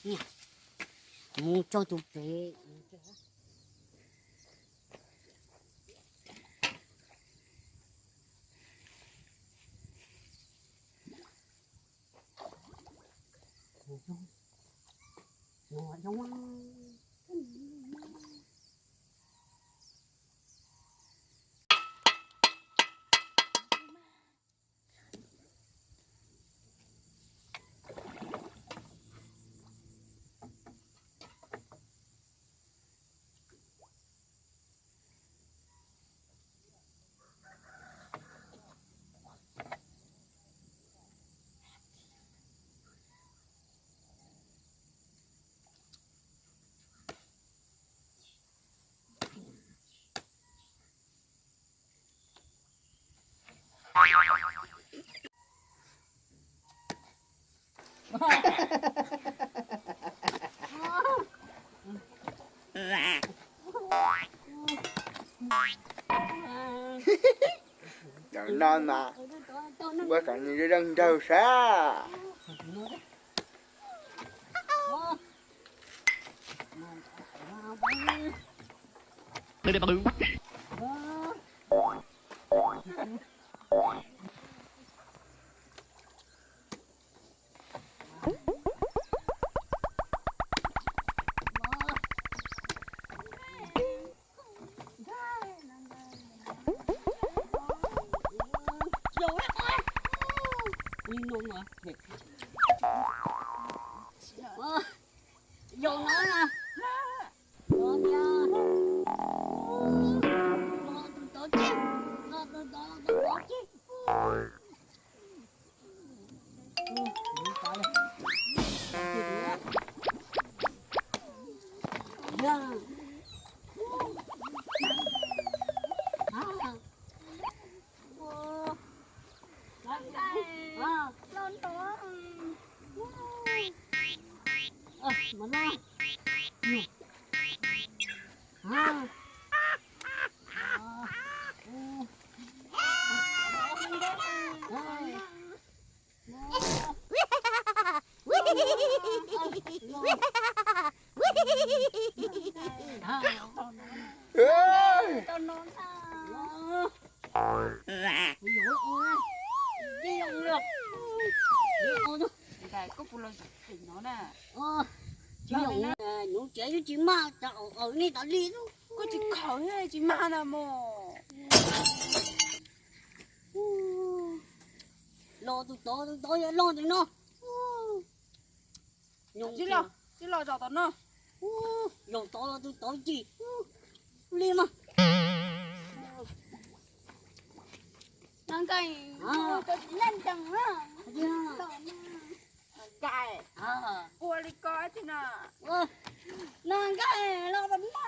Mus tso tus pem. Cov no mas ua kom nws zoo nraug sab. Yog no na. No thiab. Los tus tod ces, los tus tod, los tus tod ces. Ntshai koj puas los tseem no na. Tsis yog, nws tsev twb tsis maj, cas aws aws nej tas li. Koj tsis khaws tsis maj na mog. Los tus tod, tus tod yog los tus no. Tsis los, tsis los zaum tom no. Zaum tod los tus tod tsis li mas. Nqaij, nqaij, ua li ko tsis no. Nqaij, los tom no.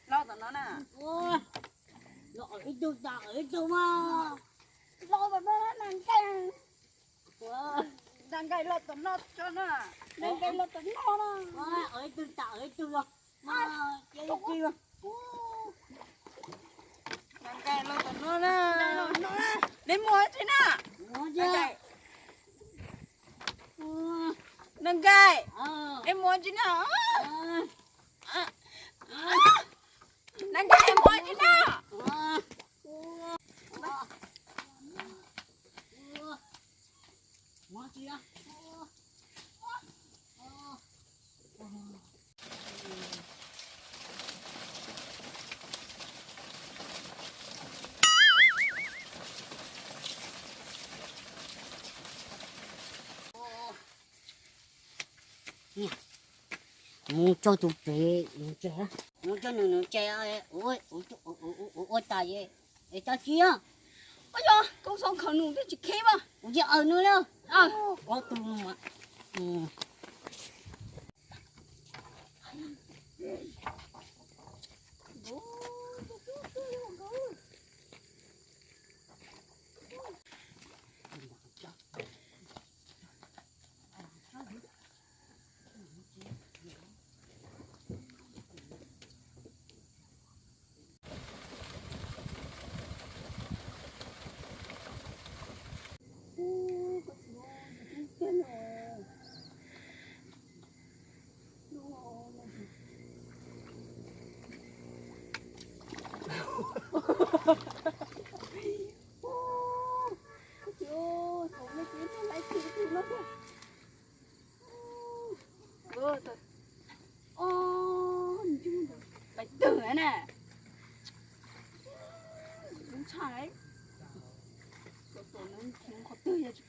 Los tom no na. Los ib tug tas ib tug mas. Los tom no na Nqaij. Nqaij los tom no tso na. Nqaij los tom no na. Ib tug tas ib tug los. Nqaij los tom no na. Neb mus tsis na. Nqaij, neb mus tsis na. Nqaij, mus tsis na. Mus tso tus pem, mus tso nws nws tsev ua tas es tso tsis yog. Ua yog koob xoob khaws nws twb tsis khib mas. Kuv tsis aws nws li. Ob tug no mas.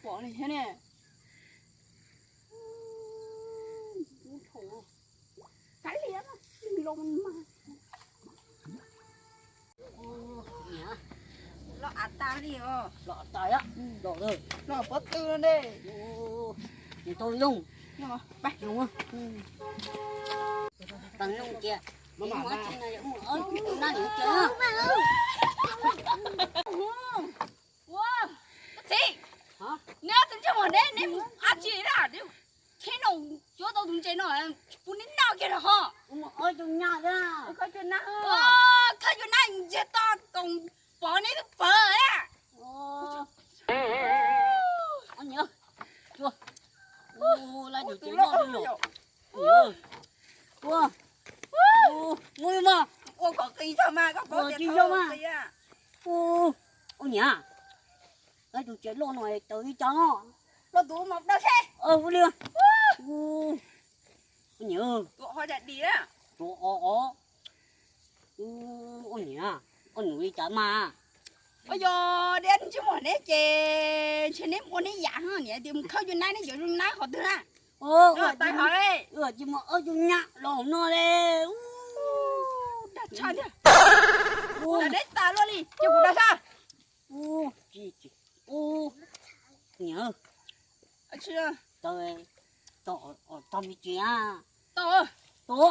Pom li thiab ne. Kab liam los mas. Los av tas li os. Los av tas, los pob tw no ne. Nws tau zoo. Zoo. Pab zoo tias, mus ob tug nab nws ces. Ua, koj txiv, neb ob tug ntsej muag neb, neb mus ab tsi na, neb khib no, cuab tau tus ntses no, pub neb noj kiag los ho. Khawb cuag nab ntsiag to koom pov neb twb pawg na. Ua, ua, ua, ua kom qis tag mas koj paub tias tsis zoo mas. Ua niam, tus tsev loj no taws ib co no. Los tus mas dawb seb. Ua li. Ua niam, tuav o o. Ua niam, koj nus li cas mas. Ua yog dab ntsej muag neb ces ntshe neb ua neb yam niam tias mus khawb cuag nab neb cov zoo nab qhov twg na. Tais hov, wb tsis muaj ob tug nyab los no le. Dag tshaj thiab. Dag deb tas luaj li, cia kuv dag sab. Niam, tau, tau me tsis a. Tau, tau.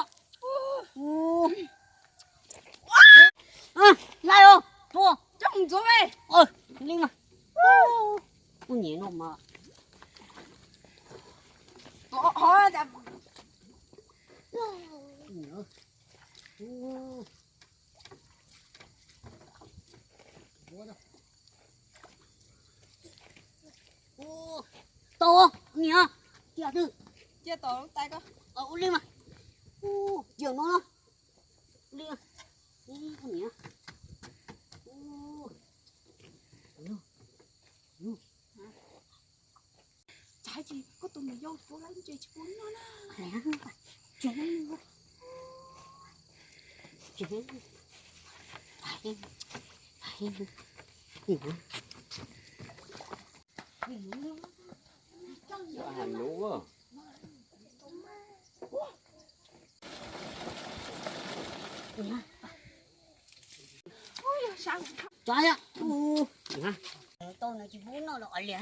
Laij os, tua. Coj mus ntxuav me. Li mas. Ua niam no mas. Tau, niam, cia twg. Cia tom tais ko. Ua li mas. Cia no. Li, niam. Tsam ces koj tus niam yau tuav lawv ntses tsis pub noj na. Tau nws tsis pub noj los li.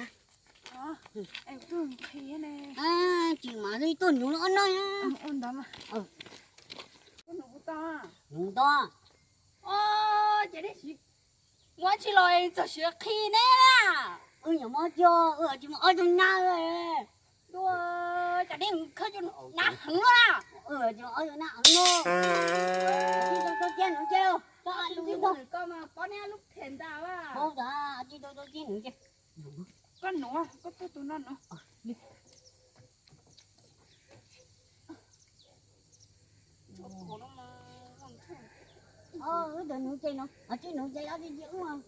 Tsis mas tuaj nug no. Nug tau. Ces neb mus tsis los txog siav qhi neb na. Wb nyuam mob cog, wb tsis muaj ob tug nab. Ua, cas neb khawb cov nab heev na. Tsis muaj ob tug nab heev na. Tsis tau tau cia nws ces. Koj mas pob neb lub phem ntag. Paub tas tsis tau tau cia nws ces. Koj nuv, koj tuaj tus no nuv. Wb tau nuv ces no, tsis nuv ces ob tug cia wb.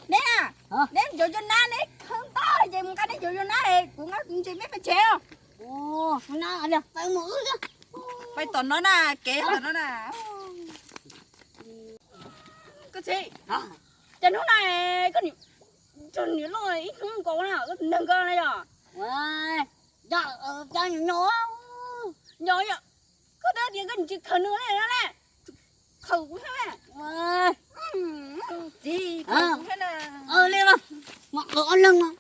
Neb, neb cov cov nab neb khawb tau ces mus nqa neb cov cov nab, kuv nqa kuv ntses, neb pais tsev os. Pais tom no na, kev tom no na. Koj txiv, cas hnub no koj niam loj ib hnub nkaus na, koj tus neeg ko na yog. Cas nyob nyob, nyob yog, koj twb tias koj niam tsis khaws nws li no ne, khaws kuv thiab. Txiv, khaws kuv thiab na. Li mas, mas khaws ob leeg mas.